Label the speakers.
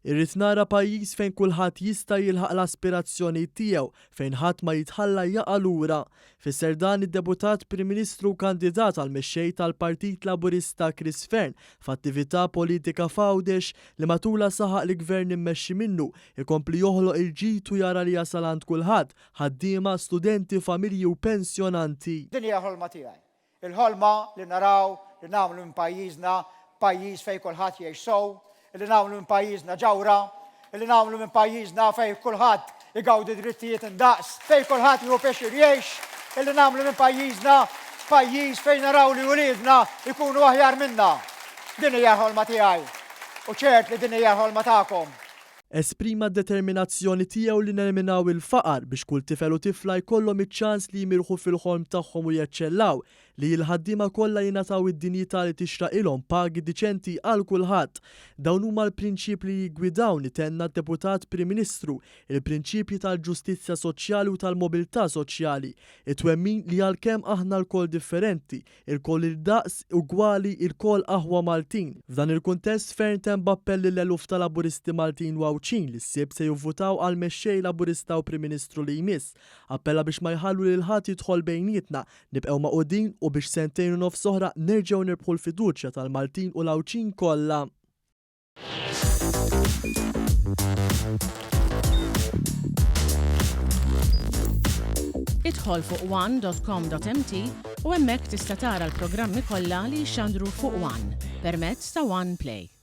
Speaker 1: Irrid nara pajjiż fejn kulħadd jista' jilħaq l-aspirazzjonijiet tiegħu, fejn ħadd ma jitħalla jaqa' lura. Fisser dan id-Deputat Prim Ministru u kandidat għal Mexxej tal-Partit Laburista Chris Fearne f'attività politika f'Għawdex li matulha saħaq li Gvern immexxi minnu jkompli joħloq il-ġid u jara li jasal għand kulħadd, ħaddiema, studenti, familji u pensjonanti.
Speaker 2: Din hija l-ħolma tiegħi. Il-ħolma li naraw li nagħmlu minn pajjiżna pajjiż fejn kulħadd jgħix sew, li nagħmlu minn pajjiżna ġawhra, li nagħmlu minn pajjiżna fejn kulħadd igawdi drittijiet indaqs, fejn kulħadd jieħu pjaċir jgħix, li nagħmlu minn pajjiżna pajjiż fejn naraw li uliedna jkunu aħjar minna. Din hija l-ħolma tiegħi u ċert li din hija l-ħolma tagħkom.
Speaker 1: Esprima d-determinazzjoni tiegħu li neliminaw il-faqar biex kull tifel u tifla jkollhom iċ-ċans li jimirħu fil-ħolm tagħhom u jeċċellaw, li l-ħaddiema kollha jingħataw id-dinjità li tixraqilhom, pagi diċenti għal kulħadd. Dawn huma l-prinċipji li jiggwidawni, tenna d-Deputat Prim Ministru, il-prinċipji tal-ġustizzja soċjali u tal-mobilità soċjali, it-twemmin li għalkemm aħna lkoll differenti, Ilkoll il-daqs, ugwali, ilkoll aħwa Maltin. F'dan il-kuntest Fearne temm b'appell lill-eluf ta' Laburisti Maltin u Għawdxin li s-Sibt se jivvutaw għal Mexxej Laburista u Prim Ministru li jmiss. Appella biex ma jħallu lil ħadd jidħol bejnietna, nibqgħu magħqudin u biex sentejn u nofs oħra nerġgħu nirbħu l-fiduċja tal-Maltin u l-Għawdxin kollha.
Speaker 3: Idħol fuq one.com.mt u hemmhekk tista' tara l-programmi kollha li jixxandru fuq One permezz ta' One Play.